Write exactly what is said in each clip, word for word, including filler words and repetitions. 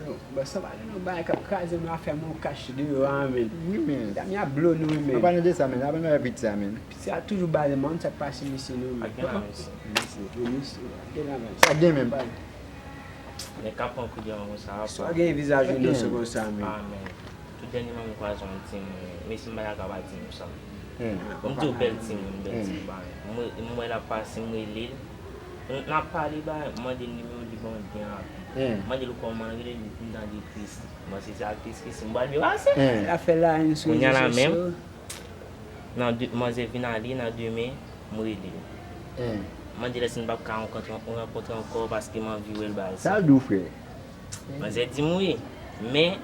Bòs, sa pa gen yon bagay k ap kraze nou afè Moncash deyò a, men. Wi, men. Medam, y ap blo nou, wi, men. An palan de sa, men, apre nou wè piti sa, men. Piti a toujou bale, men, sa k pase, mesye, nou, men. Ak gen la, mesye. Mesye, mesye, ak gen la, men. Sa gen, men. Men k ap pran kout de yon konsa, apa. Sa gen vizaj inosan konsa, men. Ah, men. Tout dènyèman, m kwaze yon timoun. Mesye, m pa dakò ak timoun sa. Hmm. M di w bèl timoun, bèl timoun. M wè, m wè l ap pase, m rele l. N ap pale, ba, m mande l nimewo l, li ban m byen rapid. M mande l kòman l rele, li di m tande Christie. M panse se ak Christie, si m pral byen pase. L ap fè la, yon sou rezo sosyo. Kounye a la menm, nan de, manzè vin ale, nan demen, m rele l. M mande l èske n p ap ka rankontre, rankontre ankò paske m anvi wè l, bagay sa. Sa l di w, frè? Manzè di m wi, men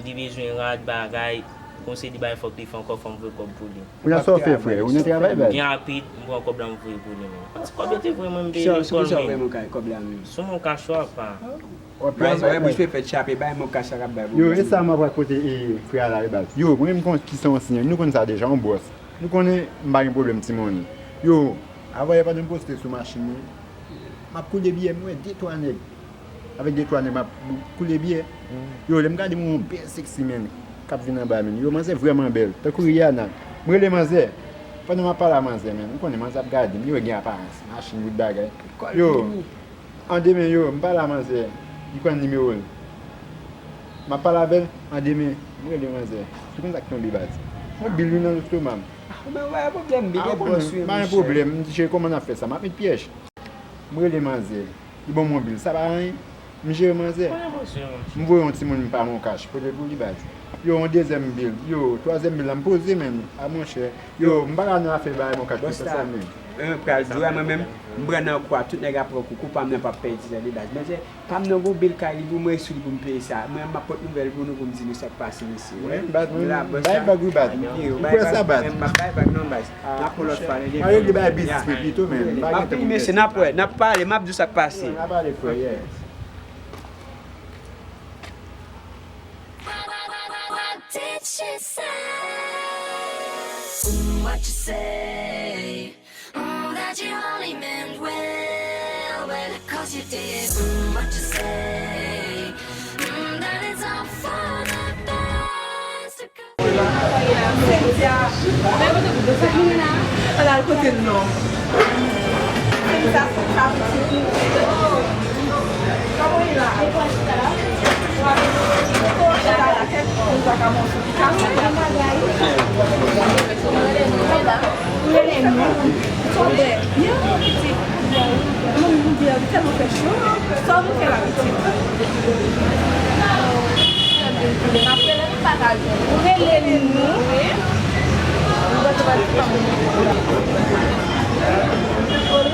li bezwen rad, bagay, konsèy li bay, fòk li fè ankò, fò m voye kòb pou li. Kounye a sa w fè, frè? Ou nan travay, baz? Byen rapid, m pran kòb la, m voye pou li, men. Yon ti kòb yo te voye mwen, m peye lekòl, men. Sou Moncash ou apa? Baz, wè bouch fè fèt chape, bay Moncash sa k ap bay pwoblèm. Yo, e sa m ap rakonte, e, frè a la, e, baz. Yo, mwen menm, m konn ki se yon sinyal, nou konn sa deja, yon bòs. Nou konnen m pa gen pwoblèm timoun. Yo, avan yè pandan m poste sou machin mwen, m ap koule biyè, m wè de twa nèg. Avèk de twa nèg m ap koule biyè. Yo, lè m gade m wè yon bèl sexy man k ap vin anba, men. Yo, manzè vrèman bèl, tankou Rihanna. M rele manzè. Pandan m ap pale a manzè, men, m konnen manzè ap gade m, yo gen aparans, machin, bout bagay. Yo, an demen, yo, m pale a manzè, li pran nimewo l. M ap pale avè l, an demen, m rele manzè. Se konsa k tonbe, baz. Mwen bil wi nan lestoma m. Ou menm, ou pa gen pwoblèm, bil e bòs wi, monchè. Pa gen pwoblèm, m di cheri, kòman n ap fè sa? M ap met pyès. M rele manzè. Li ban m yon bil, sa pa anyen. M jere manzè. M voye yon timoun m pa Moncash pote pou li, baz. Yo, yon dezyèm bil. Yo, twazyèm bil la, m poze, men. A, monchè. Yo, m pa ka nan afè bagay Moncash pou sa, men. Mwen pral di w, mwen menm, m pran nan kou a, tout nèg ap pran kou, kou pa m nan p ap pèdi nan li, baz. Men se pa m nan gon bil kay li pou mwen, sou li pou m peye sa. Mwen, m ap pot nouvèl pou nou, pou m di nou sa k pase, mesye. Wi, baz, mwen bay vag wi, baz. Ou kwè sa, baz? M ap bay vag non, baz. N ap yon lòt fwa, lè gen tan. Regle bagay biznis mwen pito, men. M pa gen tan pou mesye, n ap wè, n ap pale, m ap di w sa k pase. N ap pale, frè, yeah. What did she say? Mm, what you say? Mm, that you only meant well, well, 'cause you did. Mm, what you say? Mm, that it's all for the best. Cynthia, men kote kote sa? Al al kote l non. Cynthia, sa pitit. Kòman w ye la? Kòman w ye la? Kèt, nou pa ka monte. Ou rele nou. Ou rele nou. Tonbe. Byen, pitit. Manmi, nou byen, li tèlman fè cho. Sa nou fè la, pitit? N ap rele nou pa ka jwenn. Ou rele nou. Wi.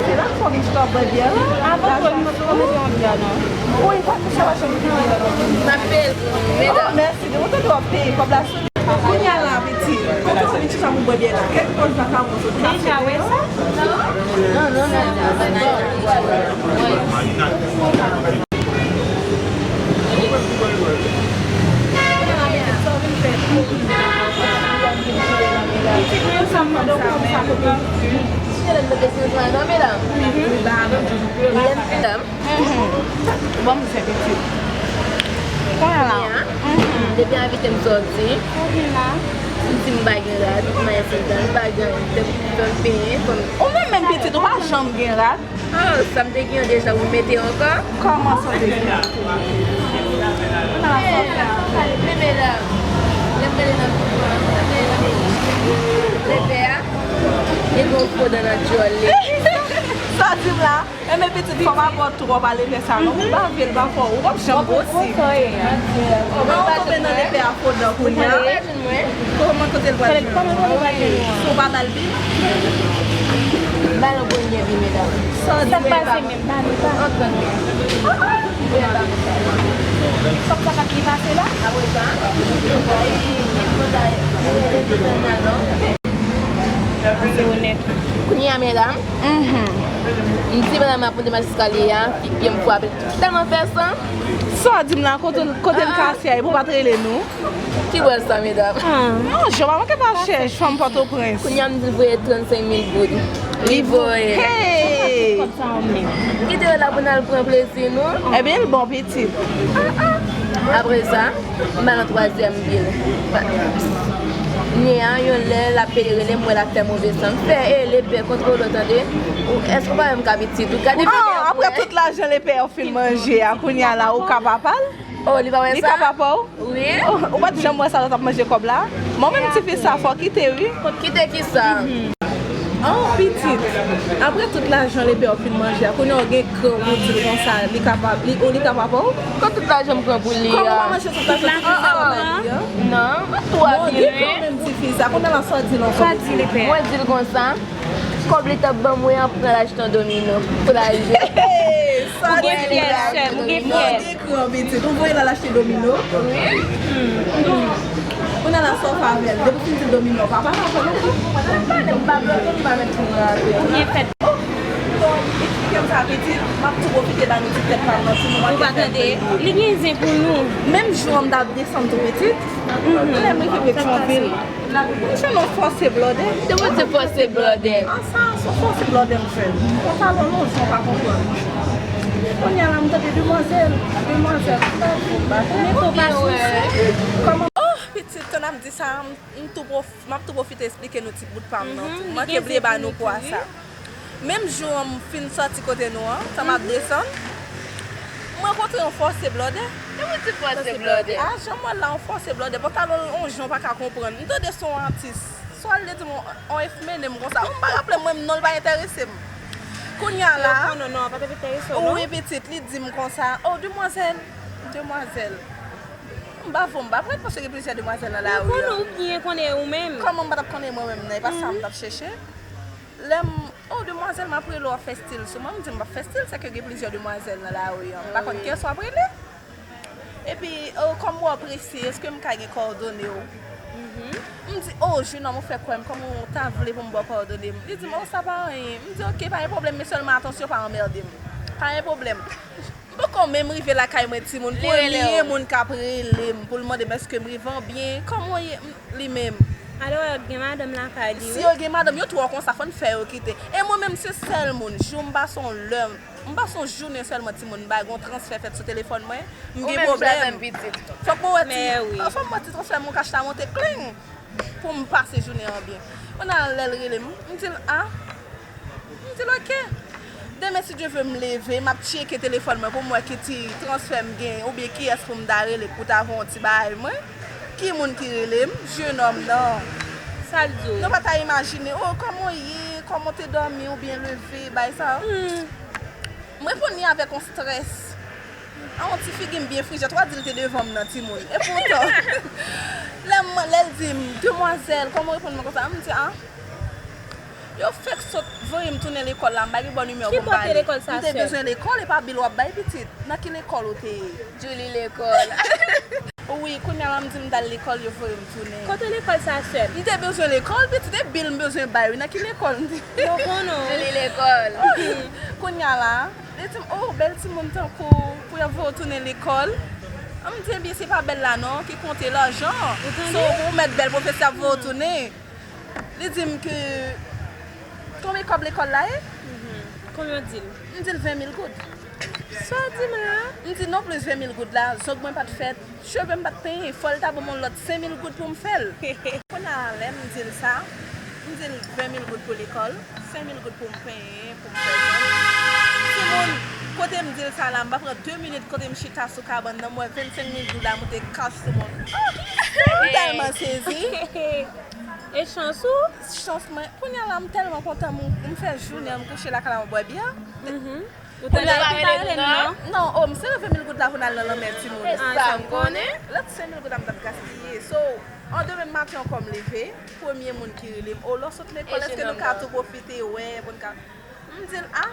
Se la fò gen chita bwè byè la. Avan twò, nou pa twò mete yon byè, non. Wi, pa touche machann byè, non. M ap peye l pou nou, medam. Oh, mèsi. Depi w tande w ap peye kòb la sou li. Kounye a la, pitit, kote w vin chita pou bwè byè la? Kèk pòz la ka wè w sot kafe. Deja wè sa? Non, non, non, non, non, non. Pitit, men sa m mande w pou sa, kote w vin? Pitit, men sa m mande w pou sa, kote w vin? Pitit, men sa m mande w pou sa, kote w vin? Medam. Mhm. Bon, m se pitit. Kounye a la. Kounye a, mhm, depi envite m sòti, ou vin la. M di m pa gen rad, m pa gen sandal, m pa gen anyen, m te fè m penyen, fè m. Ou menm menm pitit, ou pa janm gen rad? Ah, sa m te gen an deja, ou mete ankò? Kòman sa w te gen? Kounye a la, sa w fè? Men medam, lè m gade nan figi a, lè m gade nan figi a, li gen yon fo dan nan dyòl li. Sa w di m la? Enben pitit, fò pa ba w twòp a lepè sa non, pou bave l pa fè w, w p ap janm gwosi. An, ou tonbe nan lepè a fo dan kounye a. Kòman kote l pral jwenn? Si w pa ba l bil? Ba l yon premye bil, medam. Sa w di? Sa k pase menm? Ba li, ba li. Sa k pase la? Apre sa, se onèt. Kounye a, medam, mhm, m di medam ap monte mach eskalye a, figi pye m frape l tèlman fè san. Sa w di m la, kote l, kote l kase a, epi w pa t rele nou? Ki bòl sa, medam? Ah, non, jan w pa manke pa chèch fanm Pòtoprens. Kounye a m di l voye trannsenk mil goud. Li voye. Hey! Kite yo la pou n al pran plezi nou. Ebyen, l bon pitit. Ah, ah. Apre sa, m al nan twazyèm bil. Nyen an, yon lè l ap peye rele m, m wè l ap fè move san. M fè, e, lepè, kontwole w tande. Ou, èske w pa wè m ka pitit? Ou gade lepè. Apre tout lajan lepè yo fin manje a, kounye a la, ou ka papa l? Oh, li pa wè sa? Li ka papa w? Wi. Oh, ou pa t janm wè sa lè w t ap manje kòb la? Mwen menm, tifi sa, fò kite, wi. Kite ki sa? Oh, pitit. Apre tout lajan lepè w fin manje a, kounye a w gen kran pou di l konsa, li ka pa, li, oh, li ka papa w? Kon tout lajan m pran pou li a. Kòman w pa manje tout lajan tifi sa w pran pou li a? Non, mwen twa bil wi. Bon, gen kran menm tifi sa, kounye a la sa w di l ankò? Sa w di lepè? Mwen di l konsa, kòb li t ap ban mwen an pou l al achte yon domino pou l al jwe. Ou gen fyèl, sè m, ou gen fyèl. Kran pitit, ou voye l al achte domino. Wi. Kounye a la sa w fè avè l? Depi w fin di l domino, papa pa pran non. Mwen pale, m pa bloke, m pa met moun atè. Ou byen fèt. Oh, bon, eksplike m sa pitit, m ap tou pwofite ba nou ti tèt pa m nan, si nou manke fè m peye. Ou pa tande? Li gen zen pou nou. Menm jou an m t ap desann tou pitit. Lè m rive Petyonvil, m jwenn yon fòse blòdè. Se mwen se fòse blòdè. An sa, se yon fòse blòdè m jwenn. Pantalon long, jan w pa konprann. Kounye a la, m tande demwazèl, demwazèl. Mete w pa sou sèk. Kòman? Oh, pitit, tan ap di sa, m, m tou pwof-, m ap tou pwofite eksplike nou ti bout pa m nan tou. M manke bliye ba nou pwa sa. Menm jou an m fin sòti kote nou an, tan m ap desann, m rankontre yon fòse blòdè. Se mwen se fòse blòdè. A, jan m wè l la, yon fòse blòdè. Pantalon l long, jan w pa ka konprann. M tande se yon atis. Swa l te di m yon, yon efmenem konsa. M pa raple m, mwen menm non l pa enterese m. Kounye a la, non, non, pa t ap enterese w, non? Wi, pitit, li di m konsa, "Oh, demwazèl, demwazèl." M pa vo, m pa prèt paske gen plizyè demwazèl nan lari an. Ou konnen, ou byen konnen ou menm. Kòman m pa t ap konnen mwen menm nan? E pa sa m t ap chèche. Lè m, "Oh, demwazèl, m ap rele w, w ap fè stil sou mwen." M di, "M p ap fè stil, sèke gen plizyè demwazèl nan lari an. M pa konn kiyès w ap rele." Epi, "Oh, kòm w ap prese, èske m ka gen kòdone w?" M di, "Oh, jenòm, ou fè kwè m, kòman w ta vle pou m ba w kòdone m?" Li di m, "Oh, sa pa anyen." M di, "Oke, pa gen pwoblèm, men sèlman atansyon, pa anmède m. Pa gen pwoblèm." M poko menm rive lakay mwen, timoun, premye moun k ap rele m pou l mande m èske m rive an byen, kòman w ye, m, li menm. Alò, yo gen madanm lakay li, wi. Si yo gen madanm, yo twò konsa, fò n fè yo kite. E mwen menm, se sèl moun, jou m pase yon lè, m pase yon jounen sèlman, timoun, m bay yon transfè fèt sou telefòn mwen, m gen pwoblèm. Fòk mwen wè ti, fòk mwen wè ti transfè mwen kach la monte, kling! Pou m pase jounen an byen. Kounye a lè l rele m, m di l, a? M di l, oke. Demen, si Dye vle, m leve, m ap tcheke telefòn mwen pou m wè ki ti transfè m gen, oubyen kiyès pou m ta rele pou ta fè yon ti bagay mwen. Ki moun ki rele m? Jenòm nan. Sa l di w? Nou pa ta imajine, o, kòman w ye, kòman w te dòmi, ou byen leve, bagay sa yo. M reponn li avèk yon strès. A, yon ti figi m byen frijè, twa di l te devan m nan, timoun. Epoutan, lè m, lè l di m, "Demwazèl, kòman w reponn mwen konsa?" M di, "A, yo fèk sot voye m tounen lekòl la, m pa gen bòn imè pou m bay." Ki bò lekòl sa, sè? M te bezwen lekòl, e pa bil w ap bay pitit. Nan ki lekòl ou te ye? Julie lekòl. Wi, kounye a la m di m t al lekòl, yo voye m tounen. Kote lekòl sa, sè? M te bezwen lekòl, pitit, e bil m bezwen bay, wi, nan ki lekòl m te? Mwen konnen w. Julie lekòl. Kounye a la, li di m, "O, bèl timoun tankou w, pou y ap voye w tounen lekòl." M di, "Ebyen, se pa bèl la non, ki konte, lajan." Ou tande? So, pou w mèt bèl, pwofesè ap voye w tounen. Li di m ke, "Konbyen kòb lekòl la ye?" Konbyen w di l? M di l ven mil goud. Sa w di m la? M di non plis ven mil goud la, zong mwen pa t fèt, cheve m pa t penyen, fò l ta ban m yon lòt senk mil goud pou m fè l. Kounye a lè m di l sa, m di l ven mil goud pou lekòl, senk mil goud pou m penyen, pou m fè zong. Timoun, kote m di l sa la, m pa pran de minit kote m chita sou kabann nan, m wè vennsenk mil goud la moute kach sou mwen. M tèlman sezi. E chans ou? Chans mwen, kounye a la, m tèlman kontan, m, m fè jounen an, m kouche lakay la, m bwè byè. Ou te pa rele m non? Non, o, m se leve mil goud la pou n al nan lanmè, timoun. E sa m konnen. Lòt senk mil goud la m t ap gaspiye. So, an demen maten ankò m leve, premye moun ki rele m, "O, lè w sot lekòl, èske nou ka tou pwofite wè, pou n ka?" M di l, "A,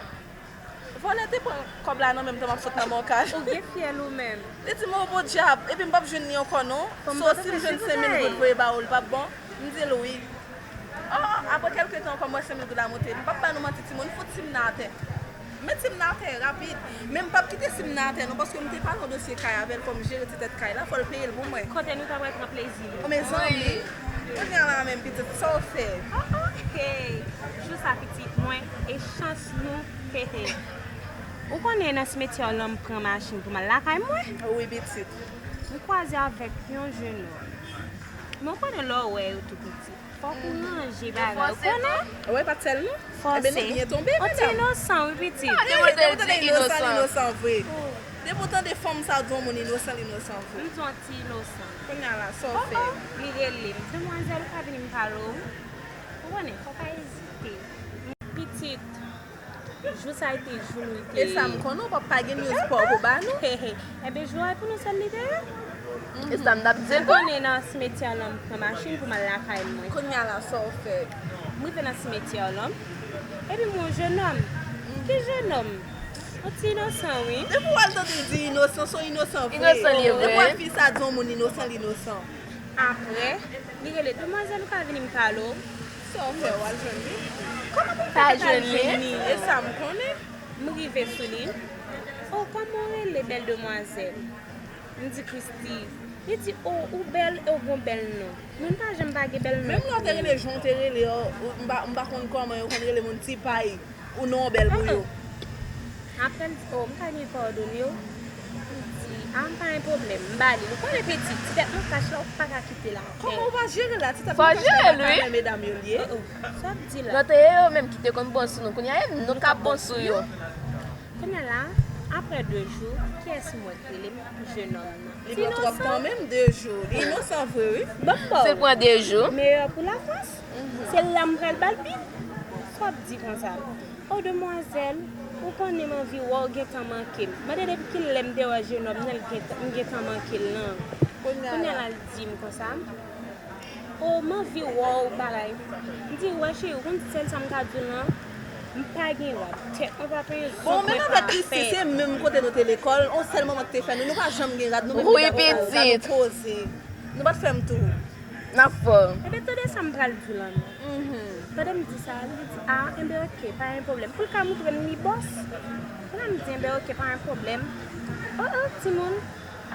vòlè te pran kòb la nan men m, tan m ap sot nan mòkaj." Ou gen fyèl ou menm. Li di m, "O, podyab, epi m p ap jwenn li ankò non. So, si m jwenn senk mil goud voye ba ou, li p ap bon?" M di l, "Wi." O, apre kèlke tan ankò, m wè senk mil goud la monte. M p ap ba nou manti, timoun, m fout sim nan atè. M met sim nan atè rapid. Men m p ap kite sim nan atè non, paske m te pale yon dosye kay avè l, fò m jere ti tèt kay la, fò l peye l pou mwen. Kote nou ta pral pran plezi nou? O, mezanmi, kounye a la menm, pitit, sa w fè? Hey, jou sa pitit mwen, e chans nou, hehe. Ou konnen nan simetyè w lan m pran machin pou m al lakay mwen? Wi, pitit. M kwaze avèk yon jenòm. Men w konnen lè w wè yo tou piti. Fòk ou ranje bagay. Ou konnen? Wi, pa t sèl nou. Fòse. Enben, nou byen tonbe, medam. Yon ti inosan, wi, pitit. Depi w tande inosan, li inosan vre. Depi w tande fanm sa di yon moun inosan, li inosan vre. M di yon ti inosan. Kounye a la, sa w fè? Li rele m. Demwazèl, ou ka vini m pale w? Ou konnen, fò w pa ezite. Pitit, jou sa a te jou nou te. E sa m konnen, w p ap pa gen news pa w pou ba nou. Enben, jou a pou nou sèl li te ye. E sa m t ap di l tou. Ou konnen nan simetyè lan, m pran machin pou m al lakay mwen. Kounye a la, sa w fè? M rive nan simetyè lan, epi m wè yon jenòm. Ki jenòm? Yon ti inosan, wi. Depi w al tande l di inosan, se yon inosan vre. Inosan li ye vre. Depi w wè fi sa di yon moun inosan, li inosan. Apre, li rele, demwazèl, ou ka vini m pale w? Sa w fè, w al jwenn li? Kòman pou m fè pa jwenn li? E sa m konnen. M rive sou li. O, kòman w rele, bèl demwazèl? M di Christy. Li di, o, ou bèl e w gon bèl non. Moun pa janm pa gen bèl non. Menm lè w te rele jan w te rele, o, m pa, m pa konn kòman yo konn rele moun ti pay. Ou non bèl pou yo. Apre l di, o, m ka gen kòdone w? M di, a, m pa gen pwoblèm, m ba li. Ou konnen pitit, ti tèt nan kach la, ou pa ka kite l atè. Kòman ou pa jere la? Ti tèt nan kach la, pa ka wè medam yo l ye. Sa w ap di la? Lòt yo menm ki te konn bon sou nou, kounye a e nou k ap bon sou yo. Kounye a la, apre de jou, kiyès m wè k rele m? Jenòm nan. Li pran twòp tan menm, de jou. Li inosan vre, wi. Bon, bon. Si l pran de jou. Meyè pou Lafrans. Se la m pral ba l pi. Sa w ap di konsa? O, demwazèl, ou konnen m anvi wè w, gentan manke m. Mande depi kilè m te wè jenòm nan, l gentan, m gentan manke l nan. Kounye a la, l di m konsa. O, m anvi wè w bagay. M di, wè cheri, ou konn sèl sa m ka di w lan? M pa gen rad. Tèt mwen pa penyen, zong mwen pa fèt. Bon, menm avèk Christy, se menm kote nou te lekòl, yon sèl manman ki te fè nou, nou pa janm gen rad, nou menm medam yo, rad nou poze. Nou pa t fè m tou. N ap fò. Enben, tande sa m pral di w lan non. Pandan m di sa, li di, a, enben, oke, pa gen pwoblèm. Pou l ka montre m li bòs. Pandan m di, enben, oke, pa gen pwoblèm. O, o, timoun,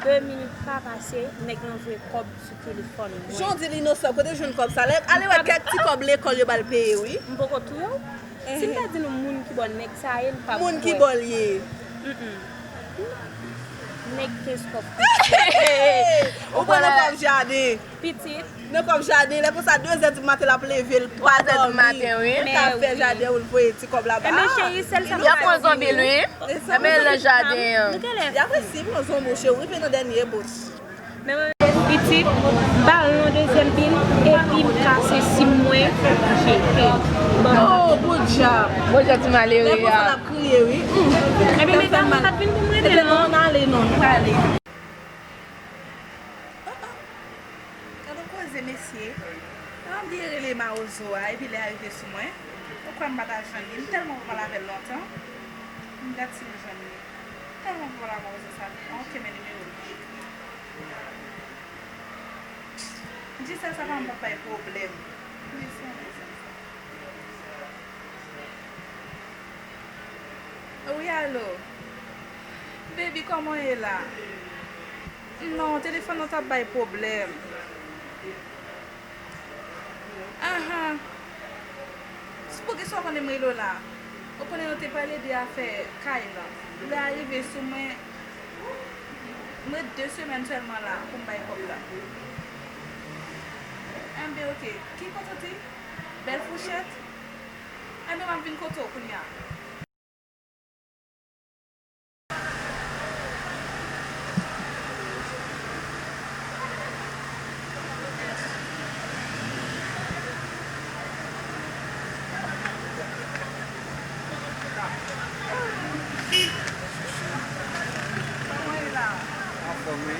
de minit pa pase, nèg lan voye kòb sou telefòn mwen. Jan w di l inosan, kote w jwenn kòb sa? Lè, ale wè kèk ti kòb lekòl yo ba l peye, wi. M poko touye w. Si m ta di nou moun ki bò nèg sa ye, n p ap kwè. Moun ki bò l ye? Nèg kenz kòb. Ou pran nan kòb jaden. Pitit. Nan kòb jaden, lè konsa, de zè di maten l ap leve, l pa dòmi. L ka fè jaden, ou l voye ti kòb la ba. Enben, cheri, sèl sa m ka di. Y ap pran zonbi l, wi. Enben, nan jaden an. Y ap resi pran zonbi w, cheri, ou rive nan dènye bout. Pitit, ba l yon dezyèm pil, epi m kase sim mwen jete. Oh, podyab. Podyab ti malere a. Lè konsa l ap kriye, wi. Enben, medam, nou t ap vin pou m rete, non? Ann ale, non, nou prale. Oh, oh. Gade yon koze, mesye. Mwen bliye rele mawozo a, epi lè a rive sou mwen. Ou kwè m pa ta jwenn li? M tèlman pa pale avè l lontan. M gad si m jwenn li. Tèlman pa pale avè mawozo sa. Ok, men nimewo l. Dijèl sa pa m pa bay pwoblèm. Mesye, mesye. Wi, alo. Baby, kòman w ye la? Non, telefòn nan t ap bay pwoblèm. Ahan. Poukisa w konnen m rele w la? Ou konnen nou te pale de afè kay lan. Lè a rive sou mwen, m ret de semèn sèlman la pou m bay kòb la. Enben, oke. Ki kote w di? Bèl Fouchèt? Enben, m ap vin kote w kounye a. Kòman w ye la? Anfòm, wi.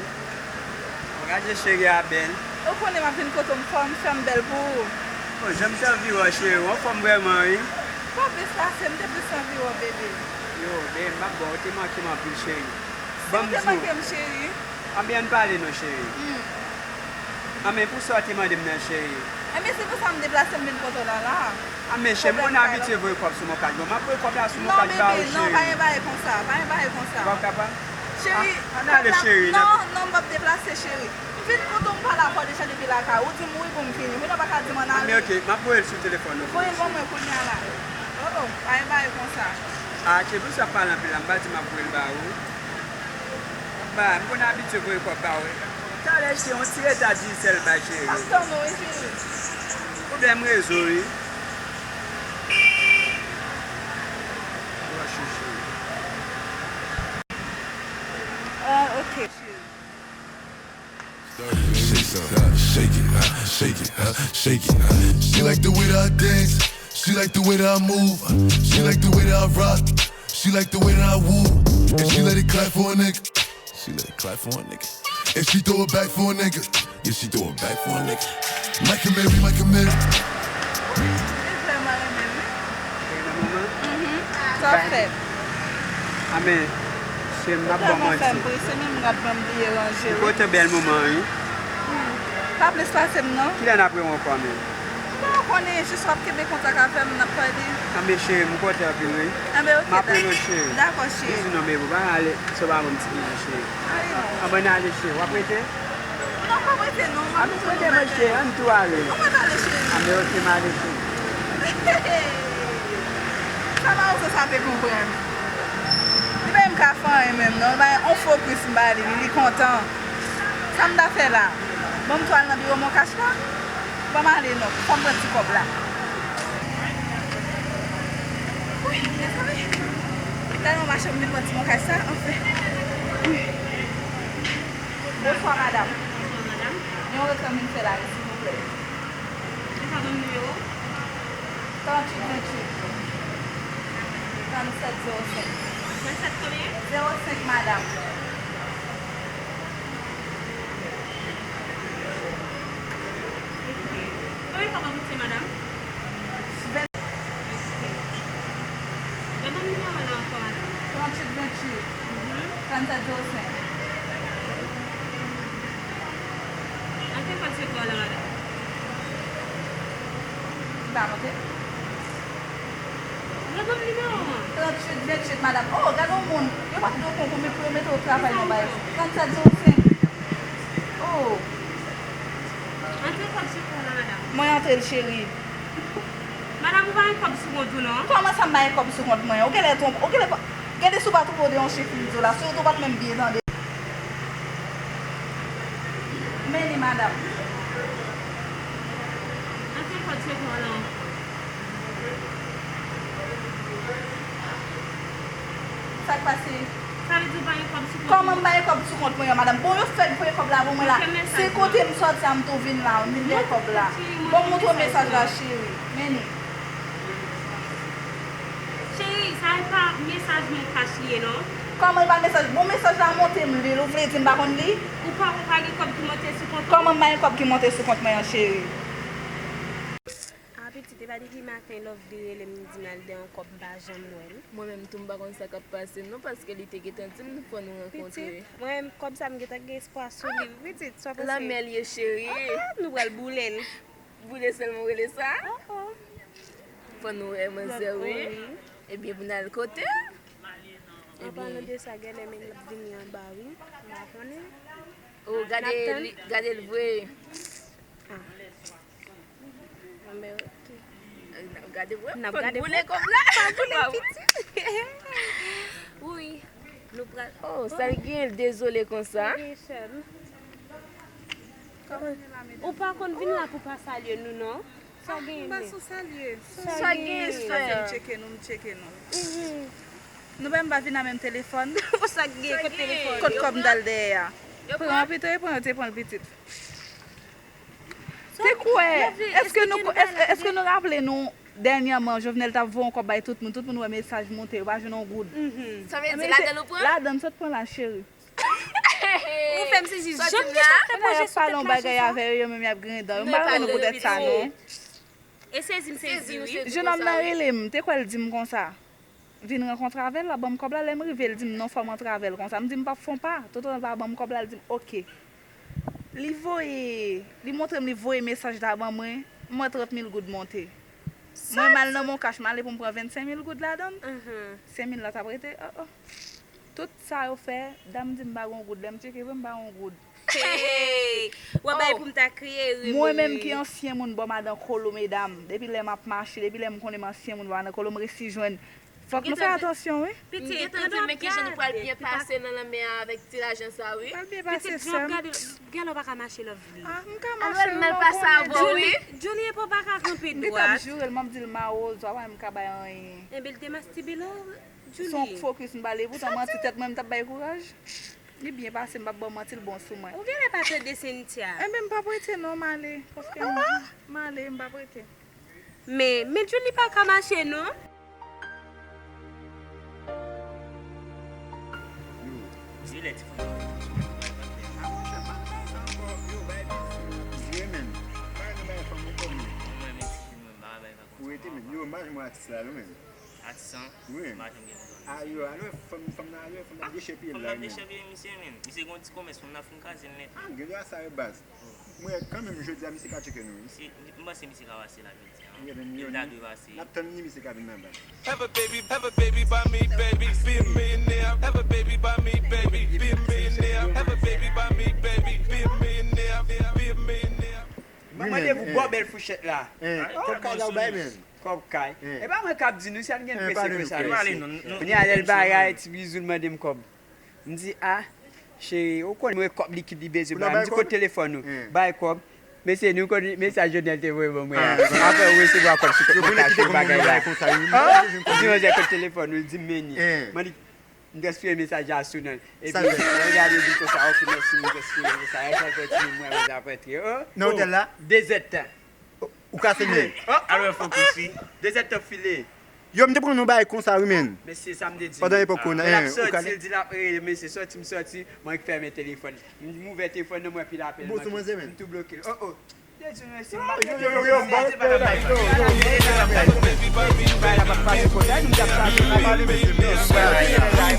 Gade jan cheri a bèl. Ou konnen m ap vin kote w, m fò m fè m bèl pou ou. O, jan m te anvi wè w, cheri, w anfòm vrèman, wi. Pa plis pase m te plis anvi wè w, bebe. Yo, bebe, m p ap ba w, ou te manke m anpil, cheri. Ban m di w. Si w te manke m, cheri. Anben, ann pale non, cheri. Hmm. Anben, pou sa w te mande m nan, cheri. Enben, se pou sa m deplase m vin kote w la, la. Anben, cheri, m konn abitye voye kòb sou mon kat. Bon, m ap voye kòb la sou mon kat ba ou, cheri. Non, bebe, non, pa gen bagay konsa, pa gen bagay konsa. Ou p ap kapab? Cheri, ah, gade cheri, non, non, m p ap deplase, cheri. M vin kote w, m pale avè w deja depi lakay. Ou di m wi pou m vini. Ou pa ka di m ann ale. Anben, oke, m ap voye l sou telefòn ou. Voye l ban mwen kounye a la. Oh, oh, pa gen bagay konsa. Ah, cheri, pou sa pale anpil la, m pa di m ap voye l ba ou. Ba, m konn abitye voye kòb ba ou. Talè cheri, yon ti reta Digicel bay cheri. M ap tann ou wi cheri. Pwoblèm rezo wi. Bon, chouchou. Ah, ok. Shake it, uh, shake it, uh, shake it, uh, shake it, uh. She like the way that I dance. She like the way that I move. She like the way that I rock. She like the way that I woo. And she let it clap for a nigga. She let it clap for a nigga. And she throw it back for a nigga. Yeah, she throw it back for a nigga. Mike Amiri, Mike Amiri. Li vrèman renmen m wi. Sa w ap fè? Anben, cheri m, m ap ba w manti. Ou tèlman fè m prese, menm rad mwen m bliye ranje wi. M kontan bèl moman an wi. Hmm. Pa plis pase m non. Kilè n ap rewè ankò menm? Bon, ou konnen, jis w ap kenbe kontak avè m, n ap pale. Anben cheri m, m kontan anpil wi. Anben, ok, m ap rele w cheri. Dakò, cheri. Bizou non, baby, w pa ale san w pa ban m ti bizou, cheri. Anben, n ale, cheri. W ap rete? Non, m p ap rete, non. M ap rete, mwen, cheri. Ann tou ale. Ou mèt ale, cheri. Anben, ok, m ale, cheri. Sa pa ou sa te konprann. Li pa menm ka fè anyen menm, non. Li ba yon fo kris m ba li, li kontan. Sa m ta fè la? Ban m twal nan biwo Moncash la? Ban m ale non, fò m pran ti kòb la. Wi, mezanmi. Tèlman mache m vin pran ti Moncash sa, anfen. Bonswa, madanm. Bonswa, madanm. Gen yon retran m vin fè la, silvouplè. Ou ka ban m nimewo? Tranntuit venntuit. Trannsèt zewo senk. Trannsèt konbyen? Zewo senk, madanm. Konbyen tan w ap woute, madanm? Ven- Ban m nimewo w la ankò, madanm. Tranntuit venntuit. Mhm. Trannsèt zewo senk. Antre kòd sekou a la, madanm. Li pa monte? Rebanm nimewo an. Tranntuit venntuit, madanm. Oh, gade yon moun. Yo pa t gen yon konkou, men pou yo mete w travay nan bagay. Trannsèt zewo senk. Oh. Antre kòd sekou a la, madanm. Mwen antre l, cheri. Madanm, ou pa gen kòb sou kont ou, non? Kòman sa m pa gen kòb sou kont mwen? Ou genlè twonpe, ou genlè pa, gade si w pa twonpe w de yon chif m di w la. Si w tou pa t menm byen tande. Men li, madanm. Antre kòd sekou a la ankò. Sa k pase? Sa vle di ou pa gen kòb sou kont ou? Kòman m pa gen kòb sou kont mwen an, madanm? Bon, yo fèk voye kòb la pou mwen la. Se kote m sòti a, m tou vin la, m vin dèyè kòb la. Bon, m montre w mesaj la, cheri. Men li. Cheri, sa e pa mesaj Moncash li ye, non. Kòman e pa mesaj? Bon, mesaj la monte, m li l. Ou vle di m pa konn li? Ou pa, ou pa gen kòb ki monte sou kont ou? Kòman m pa gen kòb ki monte sou kont mwen an, cheri? A, pitit, e pa depi maten Lovely rele m, li di m l al dèyè yon kòb, m pa janm wè l. Mwen menm tou, m pa konn sa k ap pase m non, paske li te gentan di m fò nou rankontre. Pitit, mwen menm, kòb sa m gentan gen espwa sou li wi, pitit, sa w panse? Lanmè l ye, cheri. Oh, oh, nou pral boule l. Boule sèlman w rele sa? Oh, oh. Fò nou wè manzè wi. Ebyen, pou n al kote? An palan de sa, genlè menm l ap vini anba wi. M pa konnen. Oh, gade li, gade l vre. Ah. Anben, ok. N ap gade vre. N ap gade vre. Fò n boule kòb la. Pa boule l, pitit. Wi. Nou pral. Oh, sa l gen, l dezole konsa. Wi, chèm. Ou pa konn vin la pou pa salye nou, non. Sa w genyen? M pa sou salye. Sa w genyen, sè? M tcheke nou, m tcheke nou. Mhm. Nou menm pa vin a menm telefòn. Sa k gen? Kote telefòn? Kot kòb m t al dèyè a? Pran pito, e pran, yo te pran l pitit. Te kwè? Èske nou, èske, èske nou raple nou dènyèman Jovenel t ap voye yon kòb bay tout moun, tout moun wè mesaj monte, yo pa jwenn yon goud. Mhm. Sa vle di ladan l ou pran? Ladan m sot pran la, cheri. Ou fè m sezi, janm gen sa k fè pwojè sou tèt la, Jojo. Pale yon bagay avè yo, yo menm y ap griyen dan yo. M pa renmen nou poutèt sa non. E sezi m sezi wi. Jennonm nan rele m, te kwè l di m konsa. Vin rankontre avè l, l ap ban m kòb la, lè m rive, l di m non, fò m antre avè l konsa. M di m p ap fè yon pa, toutotan l pa ban m kòb la, l di m oke. Li voye, li montre m li voye mesaj la ban mwen, m wè trant mil goud monte. Mwen m al nan Moncash, m ale pou m pran vennsenk mil goud ladan l. Senk mil la t ap rete, oh, oh. Tout sa yo fè, dam di m pa gen yon goud, lè m tcheke vre m pa gen yon goud. Hey! W ap bay pou m ta kriye wi. Mwen menm ki ansyen moun bò madan Kolo, medam, depi lè m ap mache, depi lè m konnen m ansyen moun bò madan Kolo, m resi jwenn Fòk nou fè atansyon, wi. M gentan di men kijan nou pral byen pase nan lanmè a avèk ti lajan sa, wi. Pral byen pase, sè m. Gèlè pa ka mache lòt vle. Ah, m ka Alwèl mache, mal non, pase pwoblèm. avè w, wi. Julie pa ka kanpe Li t ap dwat. Jire l, m ap di l mawòz, papa m ka bay anyen. Enben, l te mastibile w, Se yon Julie. fokis m pale, poutan manti tèt mwen, m t ap bay kouraj. Li byen pase, m p ap ba w manti, l bon sou mwen. Ou genlè pa tande Cynthia. Enben, m p ap rete non, m ale. Paske m, m ale, m p ap rete. Men, men Julie pa ka mache non. Yo, lè ti fanm nan. Ah, monchè, pa bay sa ankò. Yo, bay bizou. Vre menm. Bay nou bay fanm ankò menm. Mwen menm, si mwen pa bay sa konsa. Ou rete menm. Yo, m pa janm wè atis la non menm. Atis an? Wi. M pa janm gen kontan. Ah, yo, alò fanm, fanm nan, alò fanm nan dechèpiye la menm. Fanm nan dechèpiye misye menm. Misye gen yon ti komès, fanm nan fin kraze l nèt. Ah, m gen dwa sa wi baz. Mwen kanmenm jodi a misye ka tcheke nou wi. Misye, m panse misye ka pase la jodi a. Wi, men li ta dwe pase. N ap tann li, misye ka vin nan baz. Have a baby, have a baby by me, baby, be a millionaire. Have a baby by me, baby, be a millionaire. Have a baby by me, baby, be a millionaire, be a millionaire. Mwen mande pou bò bèl fouchèt la. Kòb kay la ou bay menm. Kòb kay. E pa mwen k ap di nou sa n gen prese konsa mesye. Kounye a lè l bagay ti bizou l mande m kòb. M di a, cheri, ou konnen mwen kòb likid li bezwen bay. M di kote telefòn ou? Bay kòb. Mesye, nou konn mesaj Jonel te voye ban mwen an. Apre ou resevwa kòb sou kont mwen kache bagay la. Di manzè kote telefòn ou, li di m men li. M di, m transfere mesaj la sou non l. Epi mwen gade, m di konsa, ok, mèsi, m transfere mesaj la, sa fè ti moun mwen, mwen ap rantre. Oh, nan otèl la? De zèd tan. Ou ka file. Alò fokis wi. De zèd tan file. Yo, m te pran nou bagay konsa wi menn. Mesye, sa m te di. Pandan epòk ou nan. L ap sòti, l di l ap rele, mesye, sòti, m sòti, mwen k fèmen telefòn. M ouvè telefòn nan, mwen pi l apèl. M tou bloke l. Oh, oh. Yo, yo, yo, yo, m pa respè yo la. Yo, yo, yo, yo, m pa respè yo la.